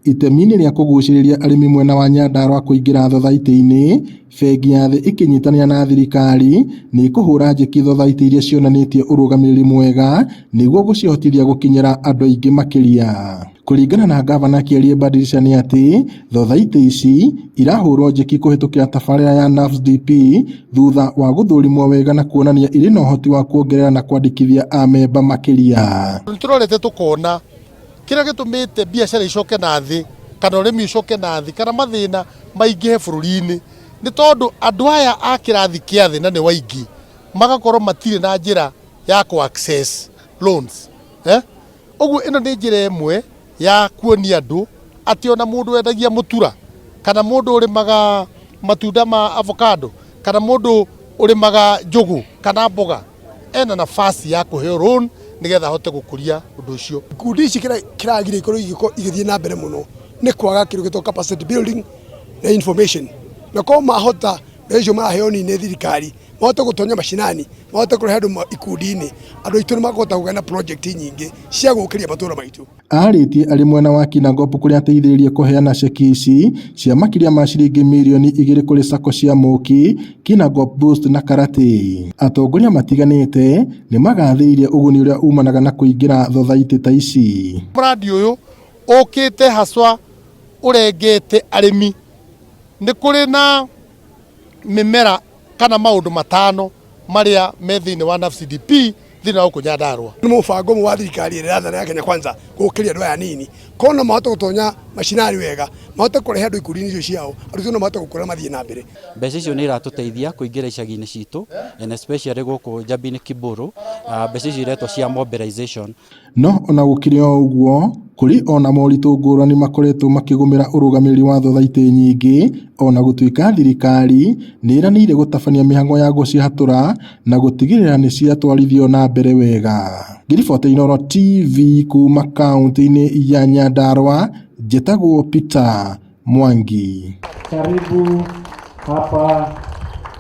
Itemi-inĩ rĩa kũgucĩrĩria arĩmi mwena wa Nyandarua kũingĩra thothaitĩ-inĩ, Bengi ya Thĩ ĩkĩnyitanĩra na thirikari nĩ ĩkũhũra njeki thothaitĩ iria cionanĩtie ũrũgamĩrĩri mwega nĩguo gũcihotithia gũkinyĩra andũ aingĩ makĩria. Kũringana na ngavana Kĩarie Badilisha nĩ atĩ thothaitĩ ici irahũrwo njeki kũhĩtũkĩra tabarĩra ya NAVSDP thutha wa gũthũrimwo wega na kuonania irĩ na ũhoti wa kuongerera na kwandĩkithia amemba makĩria. Nĩ tũrorete tũkona kĩrĩa gĩtũmĩte biacara icoke na thĩ kana ũrĩmi ũcoke na thĩ kana mathĩna maingĩhe bũrũri-inĩ nĩ tondũ andũ aya a kĩrathi kĩa thĩ na nĩ waingĩ magakorwo matirĩ na njĩra ya kũ access loans eh? Ũguo ĩno nĩ njĩra ĩmwe ya kuonia andũ atĩ ona mũndũ wendagia mũtura kana mũndũ ũrĩmaga matunda ma avocado kana mũndũ ũrĩmaga njũgũ kana mboga ena nafasi ya kũheo loan nĩgetha ahote gũkũria ũndũ ũcio. Ikundi ici kĩragiria ikorwo igĩthiĩ na mbere mũno nĩ kwaga kĩndũ gĩtagwo capacity building na information, na korwo mahota mbeca icio maraheo nĩ thirikari mahote gũtonya macinani, mahote kũrehe andũ ikundi-inĩ, andũ aitũ nĩ makũhota kũgĩa na project nyingĩ cia gũkĩria matũra maitũ. Arĩtie arĩ mwena wa Kinangop kũrĩa ateithĩrĩirie kũheana ceki ici cia makĩria ma ciringi mirioni 2 kũrĩ sacco cia Mũki, Kinangop Boost na Karati. Atongoria matiganĩte nĩ magathĩrĩirie ũguni ũrĩa umanaga na kũingĩra thothaitĩ ta ici. Mũrandi ũyũ ũkĩte haswa ũrengete arĩmi. Nĩ kũrĩ na mĩmera kana maũndũ matano marĩa me thĩinĩ wa NAVCDP thĩinĩ wa gũkũ Nyandarua. Nĩ mũbango ũmwe wa thirikari ĩrĩa ĩrathana ya Kenya Kwanza gũkĩria andũ aya anini, korwo no mahote gũtonya macinani wega, mahote kũrehe andũ ikundi-inĩ icio ciao, andũ acio no mahote gũkũra mathiĩ na mbere. Mbeca icio nĩ iratũteithia kũingĩra icagi-inĩ citũ and especially gũkũ Njambi-inĩ Kiburu, mbeca icio iretwo cia mobilization. No ona gũkĩrĩ o ũguo, kũrĩ ona moritũ ngũrani makoretwo makĩgũmĩra ũrũgamĩrĩri wa thothaitĩ nyingĩ ona gũtuĩka thirikari nĩ ĩranĩire gũtabania mĩhang'o ya gũcihatũra na gũtigĩrĩra nĩ ciatwarithio na mbere wega. Ngĩribotera Inooro TV kuma kaunti-inĩ ya Nyandarua, njĩtagwo Peter Mwangi. Karibu hapa.